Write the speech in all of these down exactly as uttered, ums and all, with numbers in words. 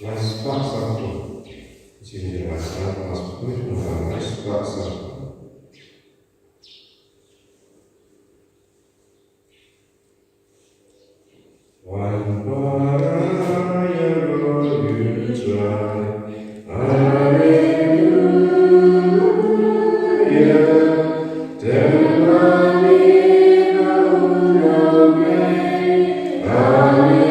Last part satu. Sini last part, last part, last part satu. Wan para ïaroh U Trai. Alleluia. Tymmen ïa U Nongpynim. Alleluia.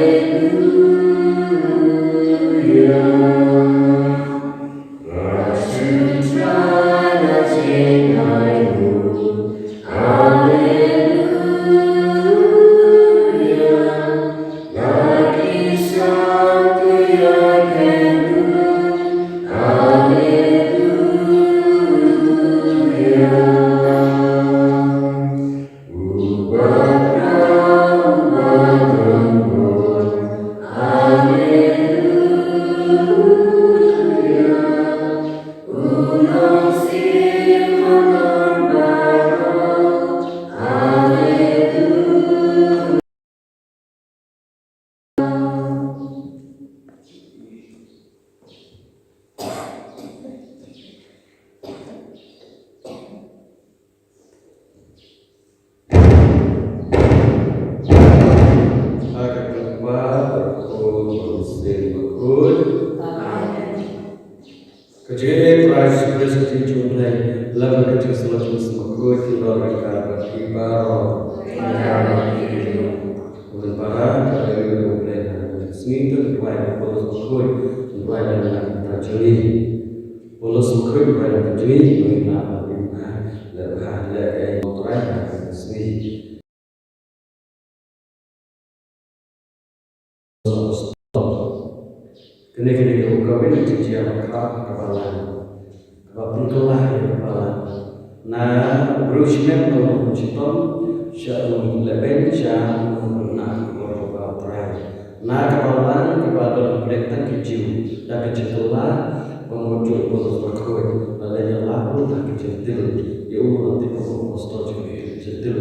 Ha ka kyrteng u Kpa, bad u Khun, bad u Mynsiem Bakhuid. Amen. Ka jingïeit Trai Jisu Khrist, ka jingïeit jong U Blei, lem bad ka jingïeit jong u Mynsiem Bakhuid, kin don ryngkat bad phi baroh. Ryngkat bad phi ruh. Ko para, ka dei ka ïing U Blei ha kane ka sngi, to duwai, U Mynsiem Bakhuid un duwai lem bad kita jong ngi. U Mynsiem Bakhuid un duwai lem bad kita jong ngi, ngi ïa bad phi, lem bad leh ei, Trai ha kane ka sngi. Kane ka dei ruh kawei na ka jingjia bakhlad kaba lang, kaba pynkylla ïa ka balang. Na u briew shimet ba u shitom, sha u lehbeiñ, sha u pyndap ha ka por jong U Trai. Na ka balang kaba don ha pdeng tang ki Jiw, da ka jingkylla ba mut jong u Paulus bakhuid, lada ïalap ruh ha ki Jentil, ïa u la tip kum u apostol jong ki Jentil.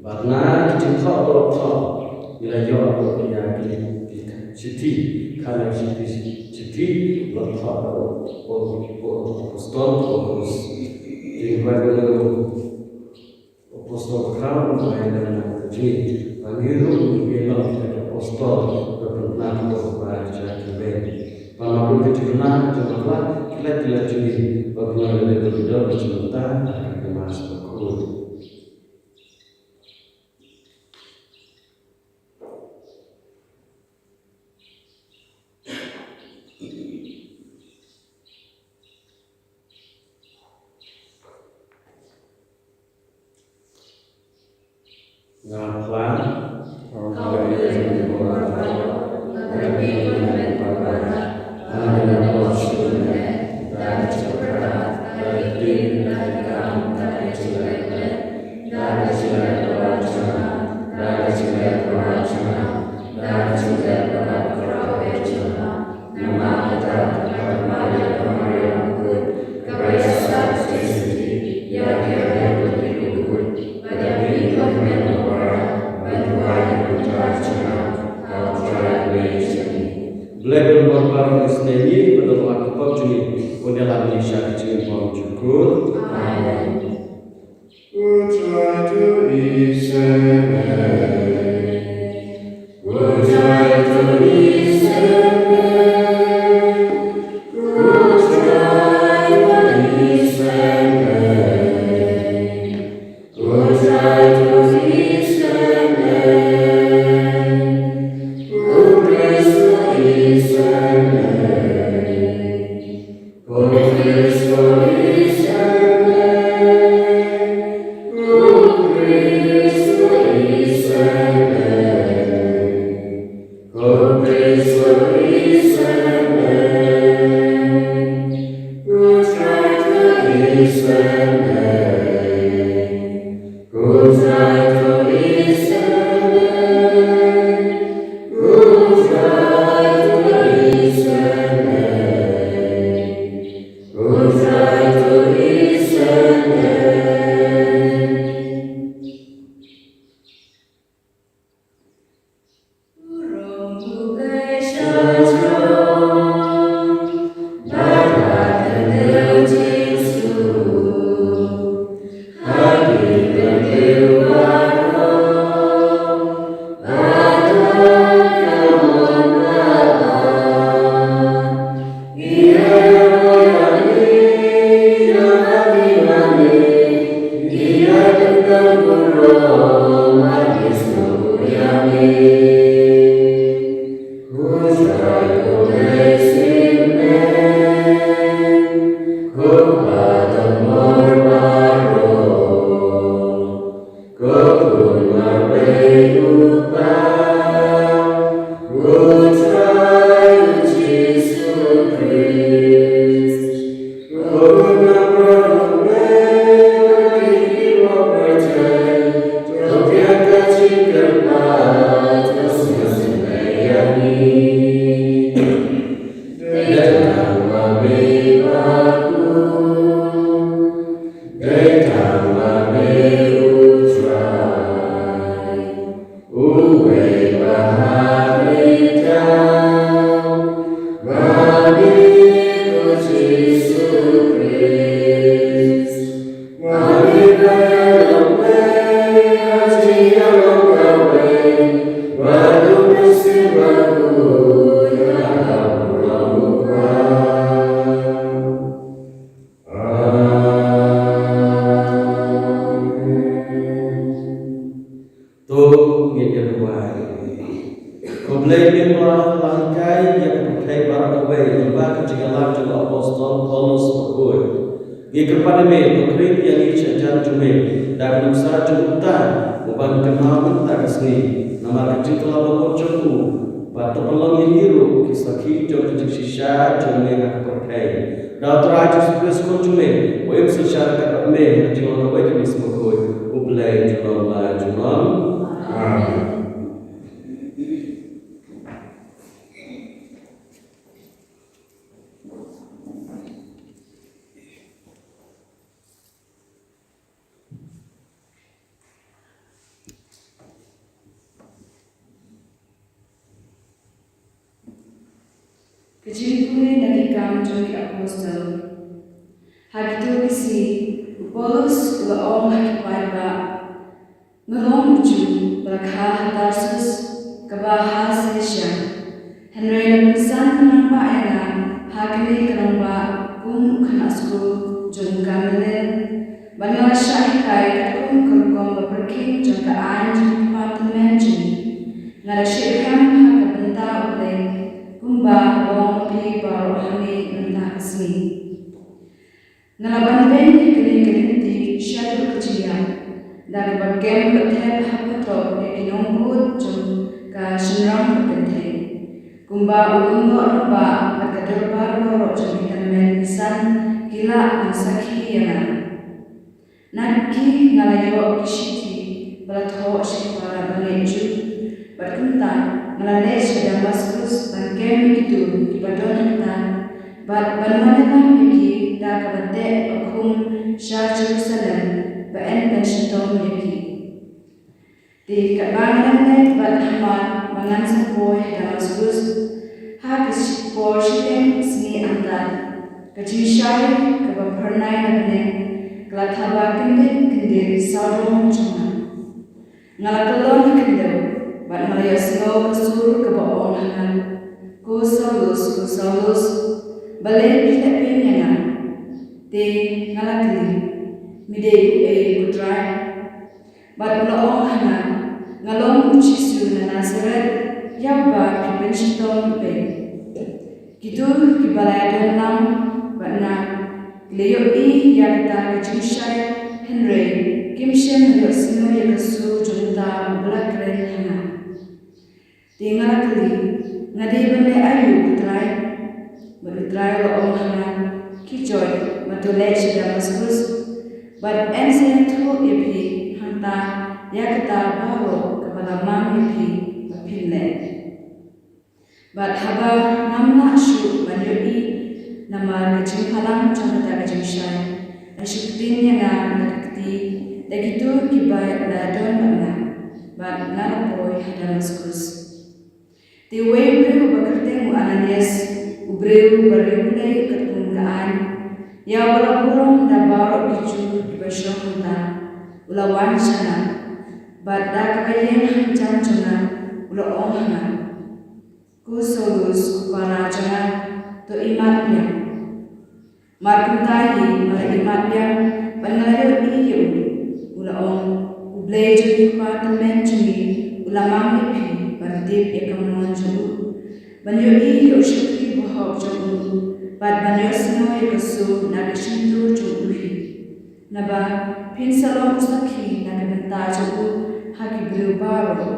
Bad na ki jingthoh baroh thoh, ngi la ïoh ruh ïa ki, ki shithi, khatwei shithi, shithi ba la thoh da u, u, u apostol Paulus. Te ngi duwai ba u apostol Paul un duwai lem bad ngi, ba ngi ruh ngin long ki apostol ba pynbna ka bor jong U Blei sha kiwei. Ba ma bun ka jingkyrmen jong U Blei, ki lait ki lait jong ngi, ba pynlong ïa ka dor ka jingmynta ha ka Mass bakhuid. Nga phla. Blei un bor baroh ïa ngi, bad un ïa ka pop jong ngi, un ïalam ngi sha ka jingim bymjukut. Amen. U Trai to isynei. U To ngin ïa duwai. Ko Blei, me la hikai ïa ka pyrthei baroh kawei lyngba ka jingïalam jong u apostol Paulus bakhuid. Ngi kyrpad ïa me, to khring ïa ngi sha jan jong me da ka nuksa jong u Trai, uba ngi kynmaw mynta ka sngi, namar ka jingkylla bakhuid jong u, bad to pynlong ïa ngi ruh ki sakhi jong ka jingshisha jong me ha ka pyrthei. Da u Trai Jisu Khrist Khun jong me, u im synshar ryngkat bad me ha ka jinglong kawei ka Mynsiem Bakhuid, U Blei junom la junom. Amen. Ka jingpule na Ki Kam jong ki Apostol. Ha kito ki sngi, u Paulus u la ong ha ki paidbah, nga long u Jiw, ba la kha ha Tarsus, kaba ha Silisia. Hynrei la pynsan ka nongbah ïa nga ha kane ka nongbah kum u khynnah skul jong u Gamaliel, bad nga la shah hikai katkum ka rukom ba pyrkhing jong ka aiñ jong u kpa tymmen jong ngi. Nga la shah khem ha ka bynta U Blei, kumba long phi baroh hangne mynta ka sngi. Nga la ban beiñ ïa kane ka lynti shaduh ka jingïap, da kaba kem bad thep ha phuthok ïa ki nongkut jong ka shynrang ka kynthei. Kumba u lyngdoh rangbah bad ka dorbar baroh jong ki tymmen ki san ki lah ban sakhi ïa nga. Na ki nga la ïoh ki shithi ba la thoh sha ki para bangeit Jiw, bad kumta nga la leit sha Damaskus ban kem ïa kito kiba don hangta, bad ban wan ïalam ïa ki da kaba teh bakhum sha Jerusalem, ba yn pynshitom ïa ki. Te katba nga dang leit bad hamar ba ngan sa poi ha Damaskus, ha ka shi-, por shiteng sngi antad, ka jingshai kaba phyrnai na bneng ka la thaba kyndit kyndit sawdong jong nga. Nga la kyllon ha khyndew, bad nga la ïohsngew ka sur kaba ong ha nga, Balei phi leh pin ïa nga? Te nga la kylli, me dei uei ko Trai? Bad u la ong ha nga, nga long u Jisu na Nasaret, ïa uba phi pynshitom peit. Kito kiba la ïadon lang bad nga ki la ïohi ïa kata ka jingshai, hynrei kim shym la ïohsngew ïa ka sur jong uta uba la kren ha nga. Te nga la kylli, nga dei ban leh aïu ko Trai? Bad u Trai u la ong ha nga, khie joit bad to leit sha Damaskus, bad yn sa ïathuh ïa phi hangta ïa kata baroh kaba la mang ïa phi ba phin leh. Bad haba ngam lah shuh ban ïohi namar ka jingphalang jong kata ka jingshai, la shu ktien ïa nga na ka kti da kito kiba la don bad nga, bad nga la poi ha Damaskus. Te uwei u briew uba kyrteng u Ananias, u briew uba riewblei katkum ka aiñ, ïa uba la burom da baroh ki Jiw kiba shong hangta, u la wan sha nga, bad da kaba ïeng hajan jong nga, u la ong ha nga, ko Saulus, ko para jong nga, to ïehnoh biang. Mar kumta hi nga la ïehnoh biang bad nga la ïohi ïa u. U la ong, U Blei jong ki kpa tymmen jong ngi u la mang ïa phi ban tip ïa ka mon jong u, ban ïohi ïa u shakri bahok jong u, bad ban ïohsngew ïa ka sur na ka shyntur jong u hi. Naba phin sa long u sakhi na ka bynta jong u ha ki briew baroh,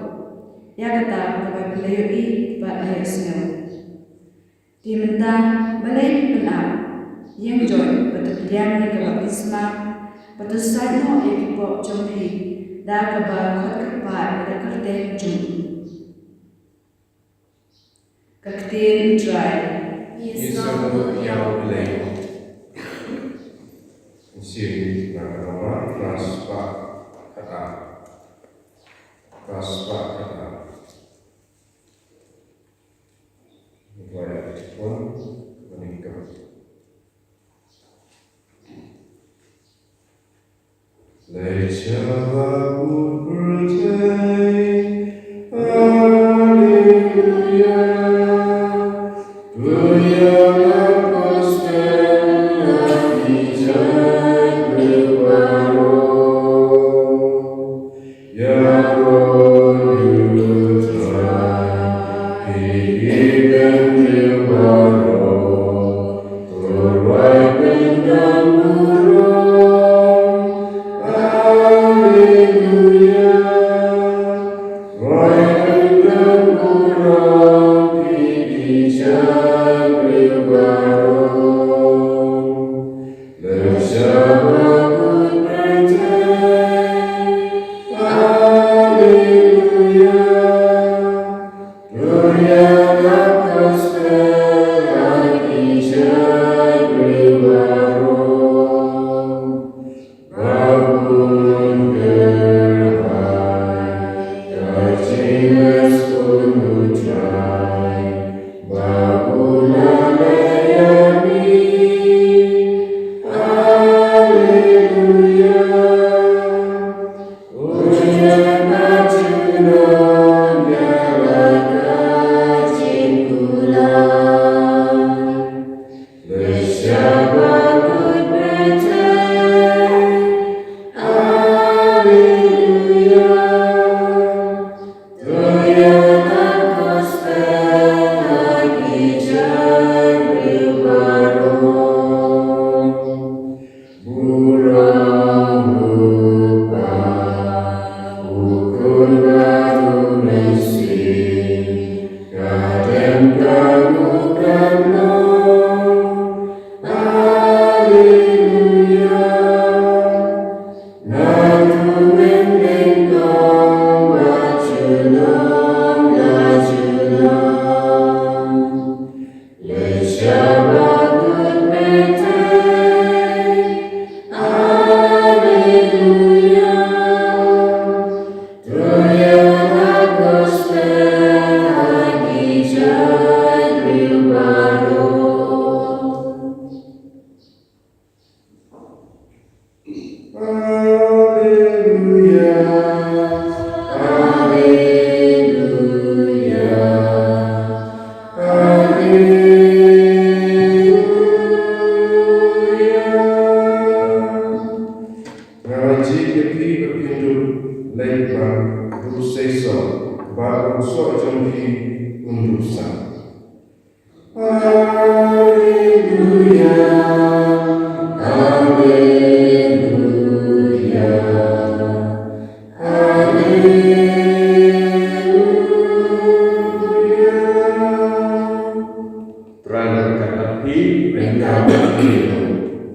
ïa kata kaba phi la ïohi bad la ïohsngew. Te mynta balei phi pynap? Ïeng joit bad to pdiang ïa ka baptisma bad to sait noh ïa ki pop jong phi da kaba khot kyrpad ïa ka kyrteng jong u. Ka ktien U Trai. Ïa sngewbha ïa U Blei. Shisien na ka namba phra spah khatar. Phra spah khatar.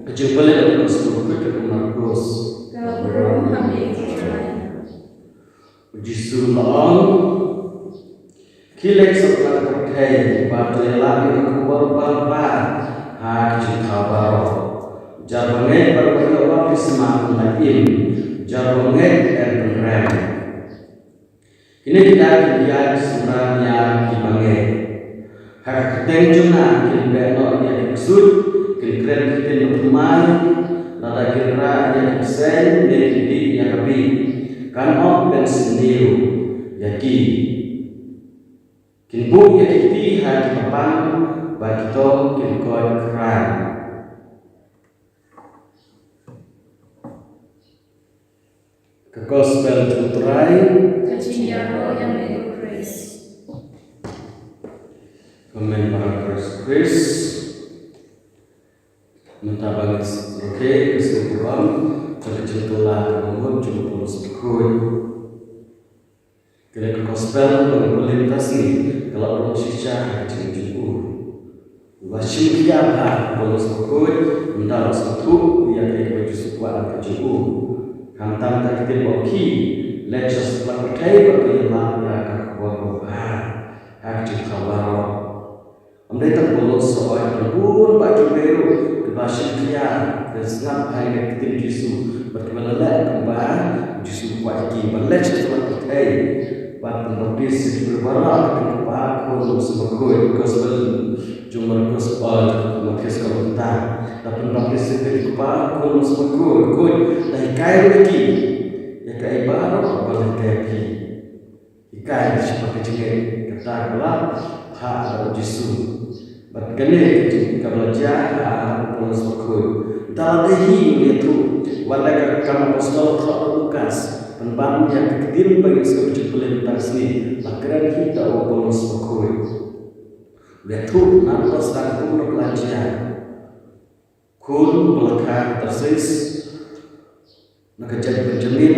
Ka jingpule na ka Gospel kaba kut ïa u Markos. Ka burom ha me ko Trai. U Jisu u la ong, khie leit sha ka pyrthei bad to ïalam ïa ka khubor babha ha ki jingthaw baroh. Jar ba ngeit bad ba ïoh baptisma un la im, jar ba ngeit yn pynrem. Kine ki dei ki ïa ki synran ïa ki ba ngeit. Ha ka kyrteng jong nga kin beh noh ïa ki ksuid, kin kren ki ktien bathymmai, lada kin rah ïa ki bseiñ ne kin dih ïa ka bih, kan ym pynsniew ïa ki. Kin buh ïa ki kti ha ki papan, bad kito kin koit khrang. Ka Gospel jong u Trai. Ka jingïaroh ïa me ko Khrist. Amen. Para Khrist, Khrist. Mynta ba ngi sngewthuh ka sngewthuh ka jingthoh la ka mut jong u Paulus bakhuid. Kane ka Gospel ba ngi pule mynta ka sngi ka la buh shisha ha ka jingim jong u. Ba shim khia bha u Paulus bakhuid, ynda u sngewthuh ïa kaei kaba u Jisu u kwah na ka jong u. Khamtam da ka ktien ba u khie leit sha satlak pyrthei bad to ïalam ïa ka khubor babha ha ka jingthaw baroh. Ym dei tang u Paulus, sa oi ban bun bah kiwei ruh kiba shim khia, kiba sngap ha ïa ka ktien Jisu bad kiba la leh kumba u Jisu u kwah ïa ki, ban leit sha satlak pyrthei bad pynbaptis ïa ki briew baroh ha ka kyrteng u Kpa, Khun, Mynsiem Bakhuid. Gospel jong u Markos, eh, Mathaios ka ong kumta, da pynbaptis ïa ki ha u Kpa, Khun, Mynsiem Bakhuid, khuid da hikai ruh ïa ki ïa kaei baroh ba nga la hikai ïa phi. Hikai shaphang ka jingngeit, kata ka la phah da u Jisu. Bad kane ka jing, kaba la jia ha u Paulus bakhuid. Te lada hi u ïathuh, wat la ka Kam Apostol thoh da u Lukas, pynban ïa ka ktien ba ngi sngewthuh jingpule mynta ka sngi, la kren hi da u Paulus bakhuid. U ïathuh naduh ba sdang kumno ba la jia. Khun ba la kha ha Tarsis, na ka jaid Benjamin,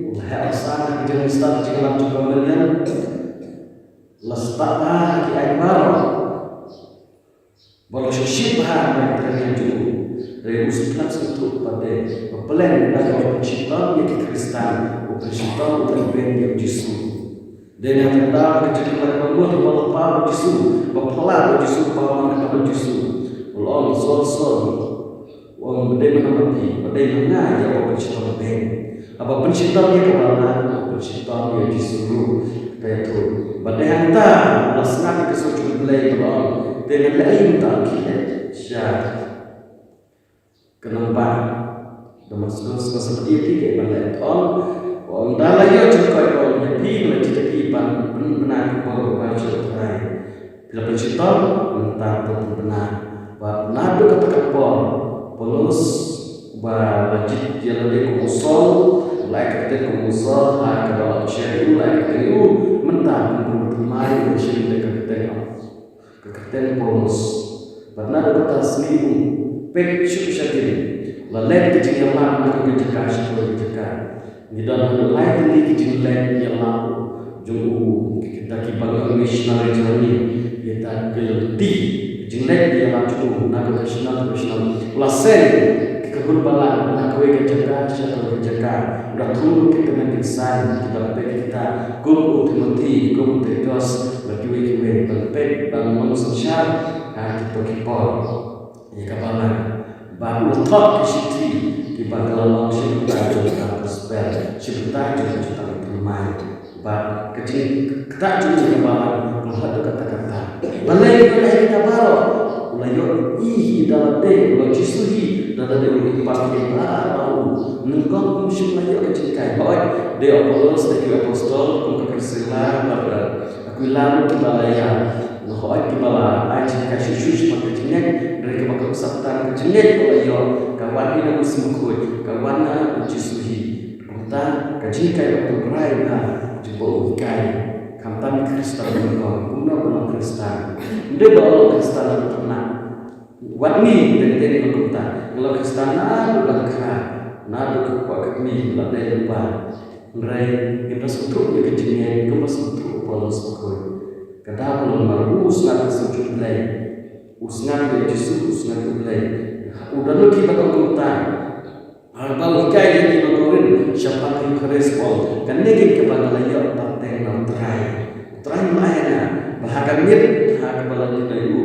u la heh arsa ha ka jingstad jingïalam jong ka Meriam, la stad bha ha ki aiñ baroh, ba la shu shit bha ha ka Meriam jong u, hynrei u sngewthuh pat de ba pleng da kaba pynshitom ïa ki Khristan, u pynshitom u la ibeiñ ïa u Jisu. Dei na kata ka jingkylli ka mut ba la paw u Jisu, ba phylla u Jisu, ba man ka u Jisu. U la ong, Saul, Saul, u ong, ba dei mano ma phi, ba dei ma nga ïa uba pynshitom beiñ. Haba pynshitom ïa ka balang, u pynshitom ïa u Jisu ruh. Te to, ba dei hangta la sngap ïa ka sur jong U Blei ba la ong, te ngan leh aïu mynta, khie leit sha Ka nongbah Damaskos, ba sngewthuh ïa phi kaei ba nga la ong. Ong da la ïoh jingkoit, ong ïa phi ba la jied ïa phi ban pynbna ka por kaba sha U Trai. Phi la pynshitom, mynta to pynbna. Bad naduh kata ka por, Paulus ba la jied ïa lade kum u Saul, la ai kyrteng kum u Saul, ha kaba la share ïa u, la ai kyrteng ïa u, mynta kum u thymmai, u shim ïa ka kyrteng. Ka kyrteng Paulus. Bad naduh kata ka sngi u peit shuh shadien, la leit ka jingïalam na kawei ka jaka sha kawei ka jaka. Ngi don haduh lai tylli ki jingleit ïalam jong u, kita kiba ngi ong missionary journey. Kita ki lynti jingleit ïalam jong u na kawei ka shnong sha kawei ka shnong. U la seng ki khun balang na kawei ka jaka sha kawei ka jaka. U da thung ruh ki tymmen ki kynsan kiba peit ïa kita, kum u Timothi, kum u Titus, bad kiwei kiwei, ban peit, ban long synshar ha kito ki por ïa ka balang. Bad u la thoh ki shithi kiba ka la long shi bynta jong ka gospel, shi bynta jong ka jingthoh thymmai. Bad ka jingktah jong ka balang ka la hap da kata kata. Balei, balei kita baroh? U la ïohi hi da lade, u la Jisu hi da lade, u la ïohi pat hi baroh. Nyngkong um shym la ïoh ka jinghikai. Hooid, dei u Paulus, dei ki apostol, kum ka Priscilla bad ka Aquila ruh kiba la ïa, hooid, kiba la ai jinghikai shuh shuh shaphang ka jingngeit, hynrei kaba kongsan tang ka jingngeit ba la ïoh ka wan hi na u Mynsiem Bakhuid, ka wan na u Jisu hi. Kumta ka jinghikai ba u Trai ba, jingba u hikai, khamtam ïa ki Khristan nyngkong, kumno ban long Khristan. Ym dei ba long Khristan naduh khynnah. Wat ngi teng teng ngi long kumta, ngi long Khristan naduh dang kha, naduh ka kwah ka kmie la dei lyngba. Hynrei ngim da sngewthuh ïa ka jingngeit kumba sngewthuh u Paulus bakhuid. Ka daw ka long mar u sngap ka sngewthuh Blei. U sngap ïa u Jisu, u sngap ïa U Blei. U don ruh kiba ong kumta. Haba u hikai ïa ki ba Korinth shaphang ka Eukharist, u ong, kane kaba nga la ïoh pateng na U Trai. U Trai u ai ïa nga ba ha ka miet ha kaba la ïoh ïa u,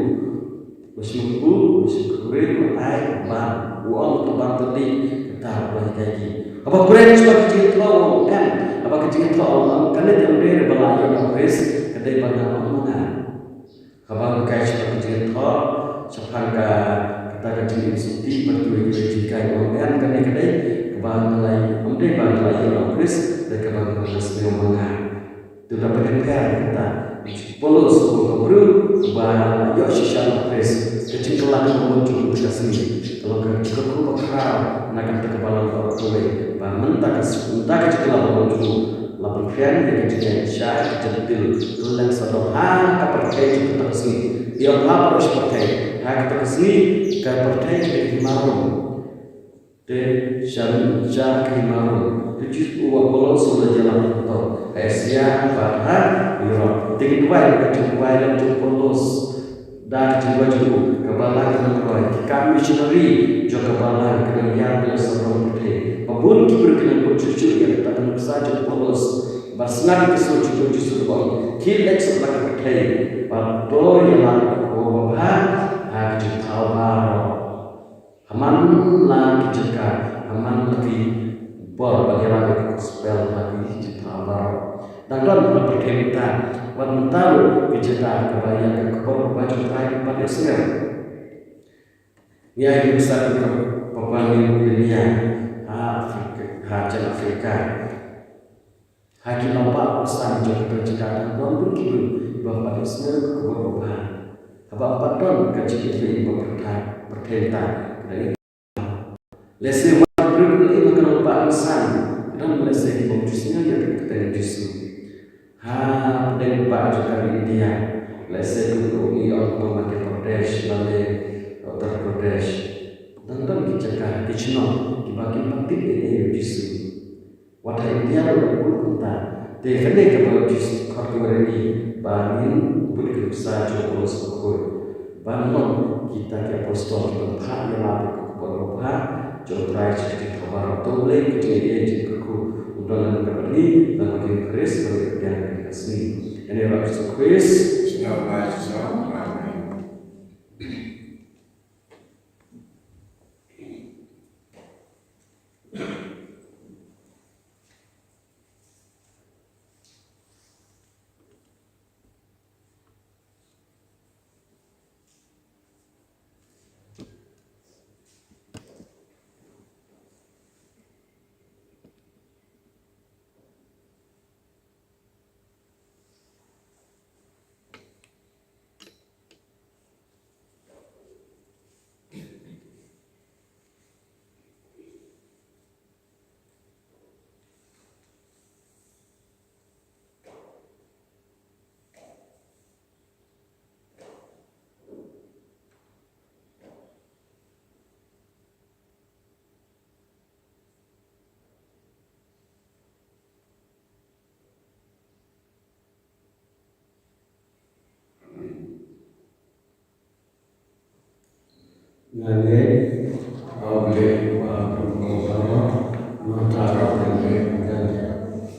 ba shu kpu, ba shu kren, ba ai, ba u ong, to ban to dih, kata u la hikai ki. Haba kren shaphang ka jingïathoh, u ong, em, haba ka jingïathoh, u ong, kane te ym dei ba la ïoh na U Khrist, ka dei ba nga ong ma nga. Haba nga hikai shaphang ka jingïathoh, shaphang ka, kata ka jingim sotti, bad kiwei kiwei ki jinghikai, u ong, em, kane ka dei kaba nga la, ym dei ba nga la ïoh na U Khrist, dei kaba nga la sngewbha ma nga. Te da pynpher kata, u Paulus u ong, ka briew ba ïoh shisha na U Khrist, ka jingkylla ka bamut jong u ha ka sngi ka long ka jingkyrkhu bakhraw na kata kaba long baroh kawei, ba mynta ka, mynta ka jingkylla bamut jong u la pynkhriang ïa ka jingngeit sha ki Jentil, kylleng sawdong ha ka pyrthei jong kata ka sngi. Ïa, ym hap pyrshah pyrthei, ha kata ka sngi ka pyrthei ka dei ka hima Rom. Te sha, sha ka hima Rom. Te u Paulus u la ïalam kumto ha Asia bad ha Europe. Te ngi duwai ka jingduwai lem jong u Paulus, da ka jingduwai jong u, ka balang ka nang roi, ki kam missionary jong ka balang ki nang hiar beit sawdong pyrthei. Ba bun ki briew ki nang bud shuh shuh ïa kata ka nuksa jong u Paulus. Ba sngap ïa ka sur jong u Jisu, ba khie leit sha la ka pyrthei, bad to ïalam ïa ka khubor babha ha ki jingthaw baroh. Ha man la ki jaka, ha man la ki bor, ban ïalam ïa ka gospel ha ki jingthaw baroh. Dang don ha pyrthei mynta, wat mynta ruh ki jaka kaba ïa ka khubor babha jong U Trai ban ïohsngew. Ngi ai ki nuksa ka Papua New Guinea, ha Afrika, ha jan Afrika. Ha ki lawbah basan jong kata ka jaka dang don bun ki briew ba ym pat ïohsngew ka khubor babha. Haba ym pat don ka jingïathuh ba pyrthei, pyrthei ta ka dei. Lehse wat briew ki la im ha ka lawbah basan, ki don lehse ki bym ju sngewthuh ïa ka kyrteng Jisu. Ha pdeng bah jong ka ri India, lehse kum u ong ba Madhya Pradesh lane Uttar Pradesh, dang don ki jaka, ki shnong kiba kim pat tip ïa u Jisu. Wat ha India ruh la bun kumta. Te kane kaba u Jisu u khot ki war ïa ngi ba ngin bud ki nuksa jong u Paulus bakhuid, ban long kita ki apostol kiban phah ïalap ïa ka khubor babha jong u Trai sha ki jaka baroh. To U Blei ka jingïeit jingkyrkhu un don lem bad ngi, lem bad ki Khrist, bad ngi pdiang ha kane ka sngi. Ïa U Jisu Khrist. Amen. Nga ngeit ha U Blei Kpa Jong, mynta bad ha ka por kaba ym jan,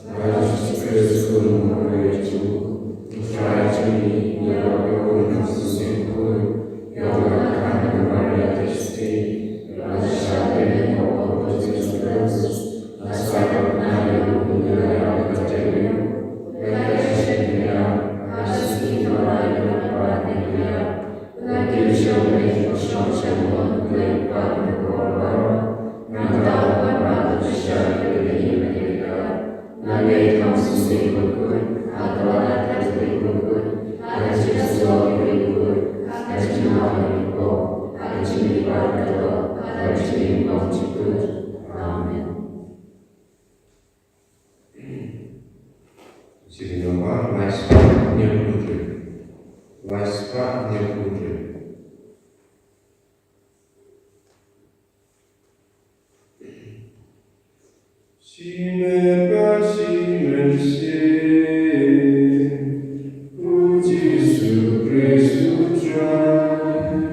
ha U Jisu Khrist U Nongpynim jong U Trai jong ngi, uba la ïoh kum U Kpa Mynsiem Bakhuid, ïoh ban kha ha ka Maria Theisotti, la shah beiñ ha u Pontius Pilatus, la saw bad la kynmaw, la ïap ha ka kti jong u, la ïaid sha ka diengphna, la sah ha ka jingim ba ym pat kynduh. Amen. Sngewbha, lai spah hynñiew phew hynriew. Lai spah hynñiew phew hynriew. Shi me ka shi mynsiem, U Jisu Khrist U Trai.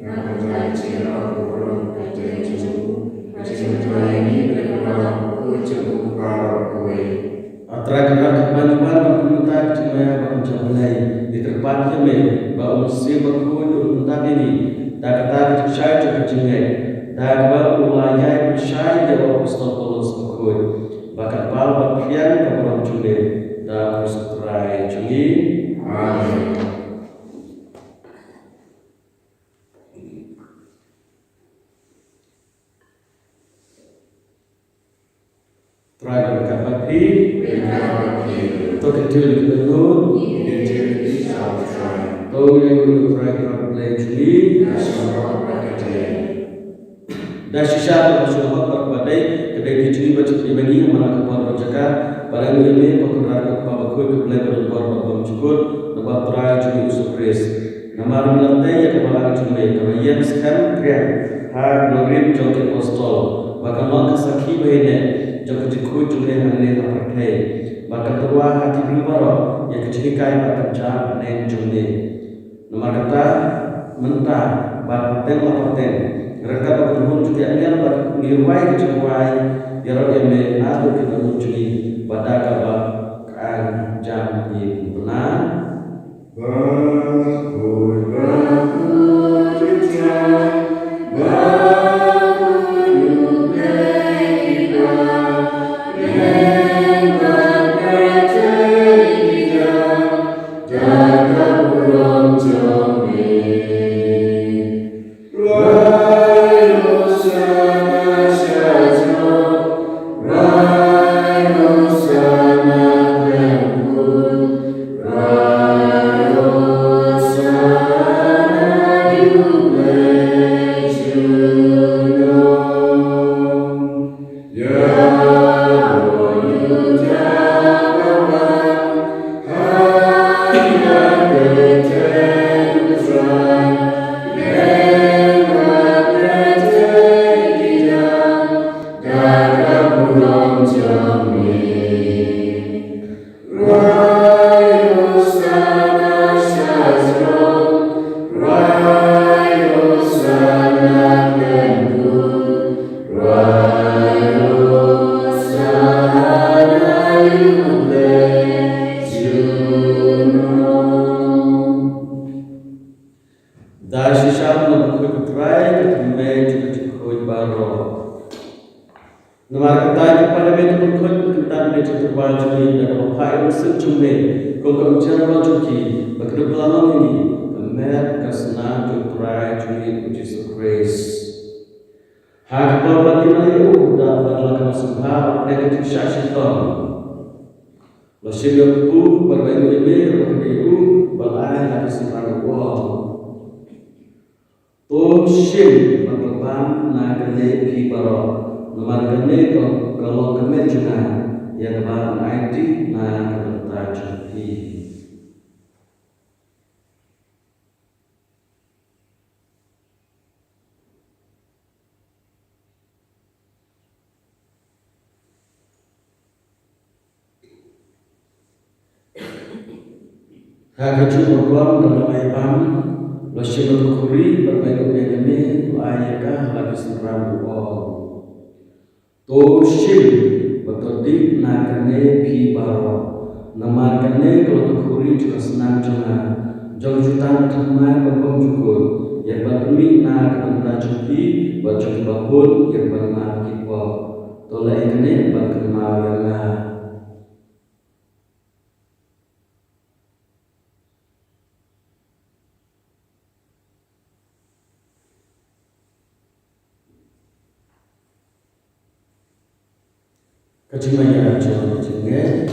Nga pynthait ïa u burom kyrteng jong u, ka jingpynthait ïa ngi na ka bynta u jong u baroh kawei. A Trai Kynrad, ha kaba ngi wan ban pynmynta ka jingmaya bad ka jingïeit, ngi kyrpad ïa me ba u Mynsiem Bakhuid un pyndap ïa ngi da kata ka jingshai jong ka jingngeit, da kaba u la ïai pynshai ïa u apostol Paulus bakhuid, ba kan pal bad phriang ka burom jong me, da u Khrist u Trai jong ngi. Amen. Trai ryngkat bad phi. Ryngkat bad phi. To khyndiat ïa ka dohnud. Khyndiat ïa ka dohnud. To ïa u Trai ryngkat bad phi. Ïa sngewbha bad ka dei. Da shisha ka sngewbha bad ka dei, ka dei ka jingim bad jingim ba ngi ïa man la ka por bad jaka, ba la ngi ïa me, ba Kynrad ka Kpa Bakhuid ka Blei ba don bor bad bymjukut, naba Trai jong ngi u Jisu Khrist. Namar ngi la tei ïa ka balang jong me, kaba ïeng skhem kriang ha ka nongrim jong ki apostol, ba kan long ka sakhi ba ïaineh jong ka jingkhuid jong me hangne ha pyrthei, ba kan tyrwa ha ki briew baroh ïa ka jinghikai bad ka jingïaid jong me. Namar kata, mynta bad pateng la pateng, ryngkat bad ka jingkhun jong ki angel, ba ngi rwai ka jingrwai ïaroh ïa me, naduh ki dohnud jong ngi, bad da kaba ka jam ngi pynbna. Da shisha u nongkhuid u Trai, ka thymmei jong ka jingkhuid baroh. Namar kata ngi pan ïa me, ko Nongkhuid, ngi kyntat ïa ka jingtyrwa jong ngi da kaba phah ïa u Mynsiem jong me kum ka mynsiem jong ki, ba ka dei ban long ïa ngi ka met ka snam jong u Trai jong ngi u Jisu Khrist. Ha kaba u la ïeh ïa u, da bad la ka sngewbha, bad ka jingshah shitom, la shim ïa u kpu, bad ba ïeit ïa me, bad ka dei ïa u ba la ai la ka synran u ong. To shim bad pynban na kane phi baroh, namar kane ka, ka long ka met jong nga, ïa kaba ngan aiti na ka bynta jong phi. Ha kajuh ka por da la ai bam, la shim ïa ka khuri, bad ba ïeit ïa me, la ai ïa ka ha la ki synran u ong. To shim bad to dih na kane phi baroh, namar kane ka long ka khuri jong ka snam jong nga, jong ka jutang thymmai bad bymjukut, ïa kaba pynmih na ka bynta jong phi bad jong kiba bun ïa ka ban map ki pop. To leh ïa kane ban kynmaw ïa nga. Ka jingmaiar jong ka jingngeit.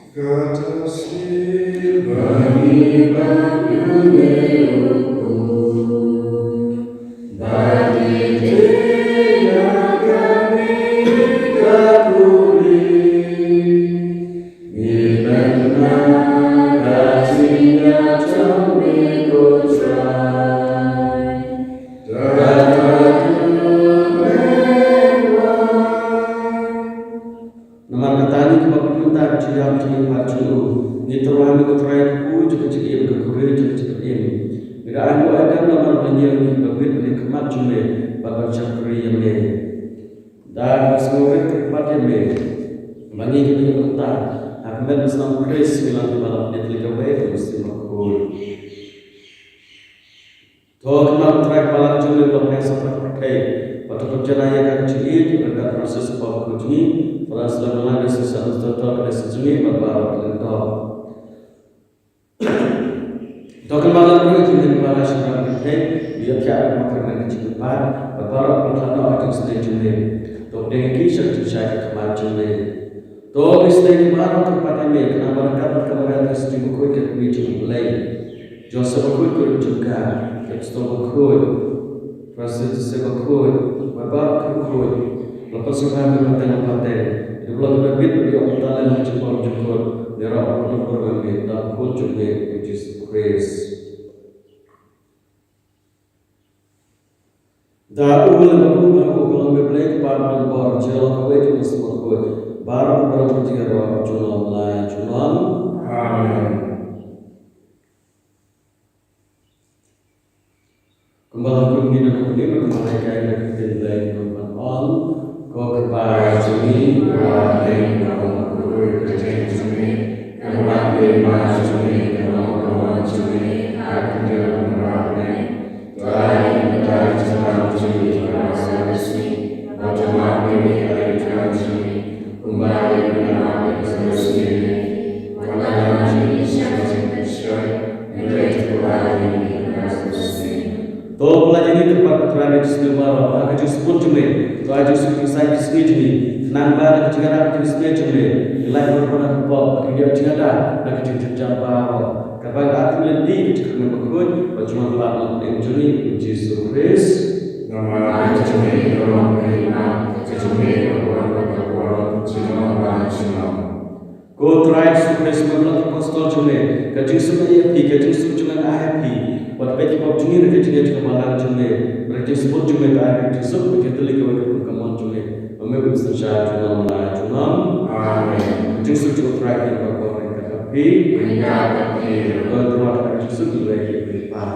Kata sien ba ngi ban ïoh ne u Khrist, ba ngi dei na kane ka khuri. Ngi pynbna ka jingïaid jong me ko Trai. Da ka duh mynta. Namar kata ngi kwah ban pynmynta ka jingïap jong ngi bad jong u. Ngi tyrwa ïa me ko Trai, ka kpu jong ka jingim, ka khuri jong ka jingim. Ngi da ai nguh ai kyrpad namar ba ngi ïa ngi ba bit ha khmat jong me bad ban shakri ïa me. Da ka sngewrit kyrpad ïa me ba ngi kiba ïoh mynta ha ka met ka snam Khrist ngi long kiba la pyni ïa kawei ka mynsiem bakhuid. To kynmaw Trai ba la jong me ba la pynïasoh ka pyrthei, bad to pynjanai ïa ka jingïeit ryngkat Francis Pope jong ngi, Father Solemn Melanius, Sister Anastasio, Sister Junie bad baroh ki lyngdoh. To kynmaw lem ruh ïa ki mei ki para shynrang ki pyrthei, ïa ki ïa ka kyrmen ka jingkyrpad, bad baroh kiba la tlot noh ha ka jingsniew jong me. To pdiang ïa ki sha ka jingshai ka khmat jong me. To ngi sdang baroh kyrpad ïa me, khnang ba ryngkat bad ka Maria Theisotti bakhuid ka kmie jong U Blei, Joseph bakhuid ka ri jong ka, ki apostol bakhuid, Francis Xavier bakhuid, bad baroh ki bakhuid ba la pynsngewbha ïa me pateng pateng, ïa kiba la bit bad ïoh mynta lem ha ka jingpang jingkut, ngi ïaroh bad pynlong burom ïa me da U Khun jong me U Jisu Khrist. Da u lem bad u, ha u ka long me Blei Kpa ba donbor, jong kawei jong u Mynsiem Bakhuid, baroh ki burom ka jingïaroh junom la junom. Amen. Kumba la khun ngi na ka pyrthei, kumba la ïa ka ktien Blei ngi ban ong, ko Kpa jong ngi uba ha bneng, ka long bakhuid ka kyrteng jong me, ka long ka hima jong me, ka long ka mon jong me, ha khyndiat kumba ha bneng. To ai ïa ngi mynta ka jingdon jong ngi kaba shisngi, bad to map ïa ngi ki kyrdan jong ngi, kumba ngi la map ïa ki kyrdan jong ngi. Wat la lam jong ngi sha ka jingpynshoi, hynrei to pynlait ïa ngi na ka bymjukut. To pynlait ïa ngi ko Trai, na ka jingsniew baroh, ha ka jingsbun jong me. To ai jingsuk jingsaiñ ki sngi jong ngi, khnang ba na ka jingïarap ka jingsniew jong me, ngin lait bor bor na ka pop, bad ngin ïoh jingada na ka jingjynjar baroh. Kaba ngin ïoh lynti ka jingkyrmen bakhuid, bad jingwan pat na ka pdeng jong ngi U Jisu Khrist. Namar ka jong me ka long ka hima, ka jong me ka burom bad ka burom, junom la junom. Ko Trai Jisu Khrist, me la ong ha ki apostol jong me, ka jingsuk nga ai ïa phi, ka jingsuk jong nga nga ai ïa phi. Wat peit ki pop jong ngi, hynrei ka jingïeit jong ka balang jong me. Bad ka jingsbun jong me to ai ka jingsuk bad ka jingtylli kawei ka mon jong me. Ba me un synshar junom la junom. Amen. Ka jingsuk jong U Trai ka long bad ka phi. Bad ka phi. Ko Trai, ka jingsuk jong U Trai ka long bad phi.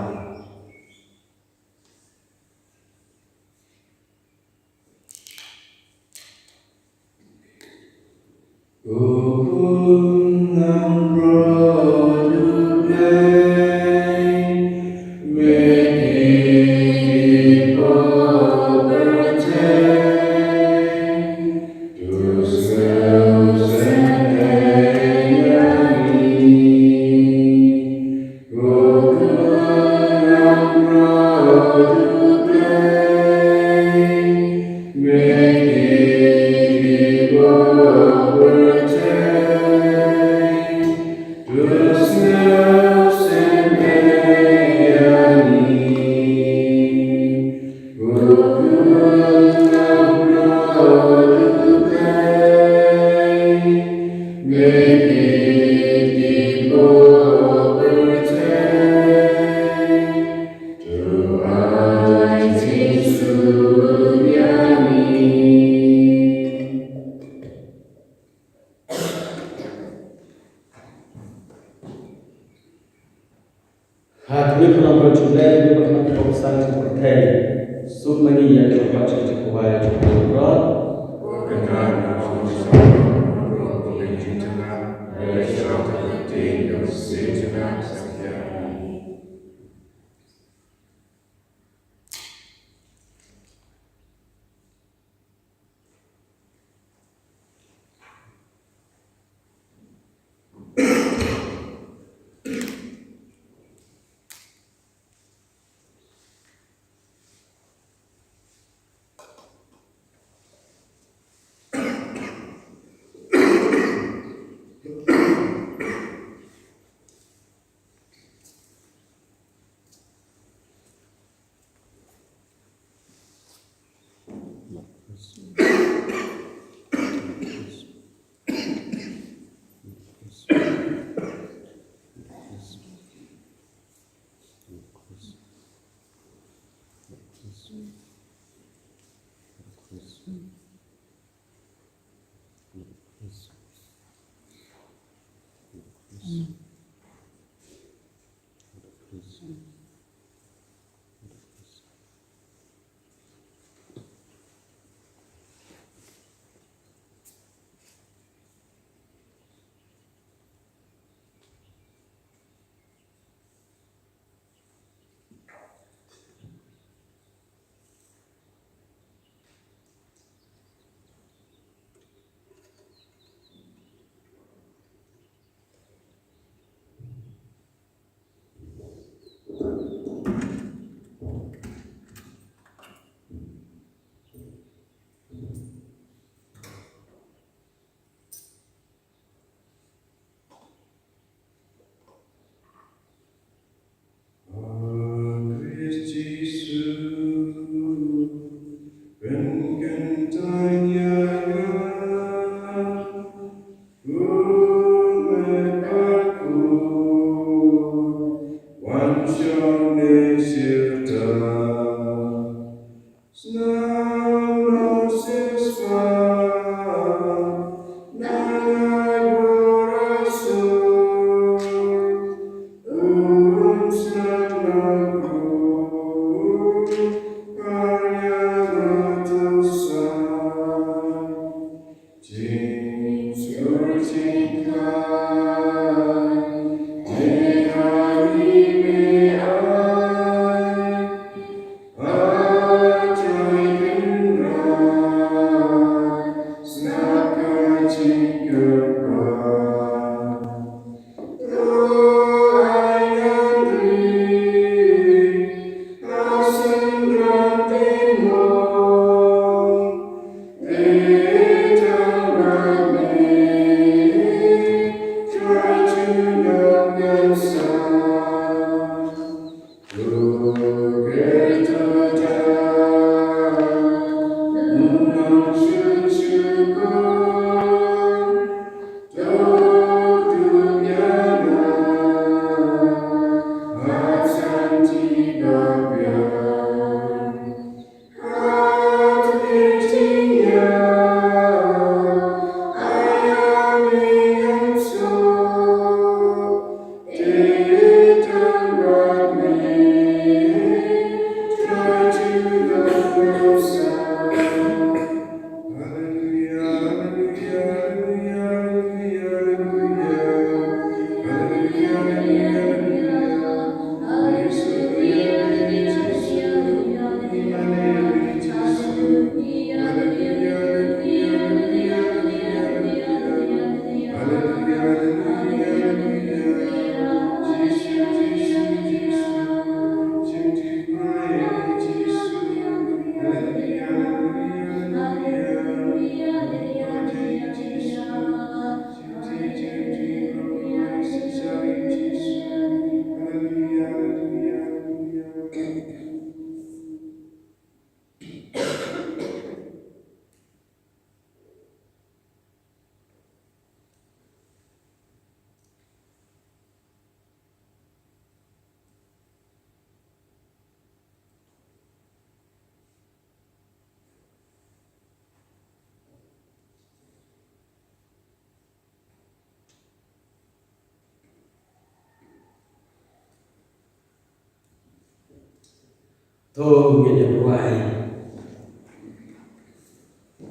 To ngin ïa duwai.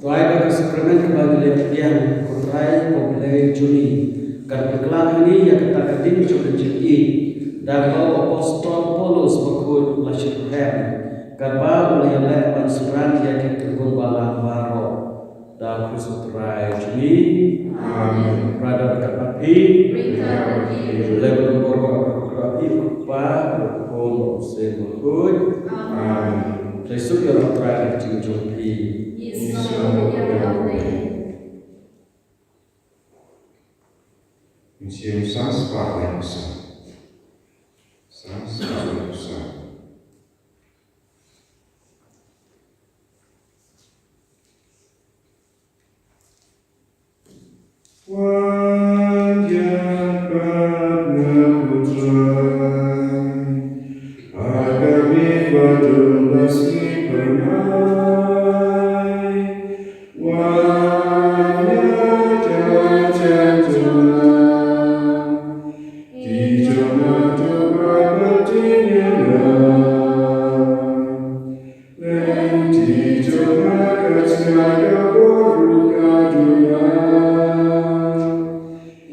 Duwai ba ka sakramen kaba ngi la pdiang, ko Trai ko Blei jong ngi, kan pynkylla ha ngi ïa kata ka ding jong ka jingïeit, da kaba u Apostol Paulus Bakhuid u la shitrhem, katba u la ïaleh ban synran ïa ki kynhun balang baroh. Da u Khrist u Trai jong ngi. Amen. Brother, kat pat phi. Brother, kat pat phi. Lei ban ym bor ba ka phi u Kpa, u Khun, u Mynsiem Bakhuid. Amen. Trei suk ïa u Trai ha ka jingim jong phi. Yes, Lord. Mynsiem sa spah lai u sa. Sa spah lai u sa. Wan ïa ka na U Trai, ha ka miet ba dum ba sngewbha. Wan ïa ka jan jong nga, ki jong nga to ba ka tin ïa nga. Lynti jong nga ka jngai ka bor ruh ka duna.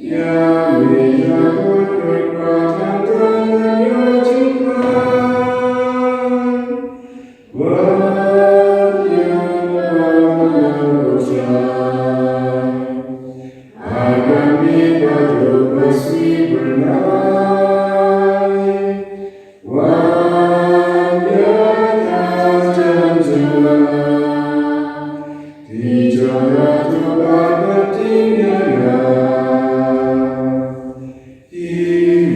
Ïa me ïa bor ka patang ka ngan ïa jingpang. Wan ïa ka na U Trai, ha ka miet ba dum ba sngewbha. Wan ïa ka jan jong nga, ki jong nga to ba ka tin ïa nga. Ki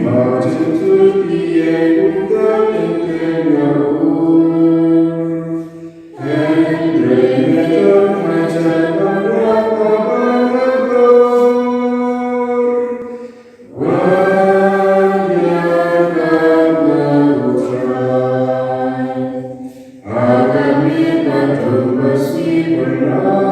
mawjyntu ki ïeng kumta teng teng na u. Hynrei me don ha jan ban rah bad ban rah bor. Wan ïa ka na U Trai, ha ka miet ba dum ba sngewbha.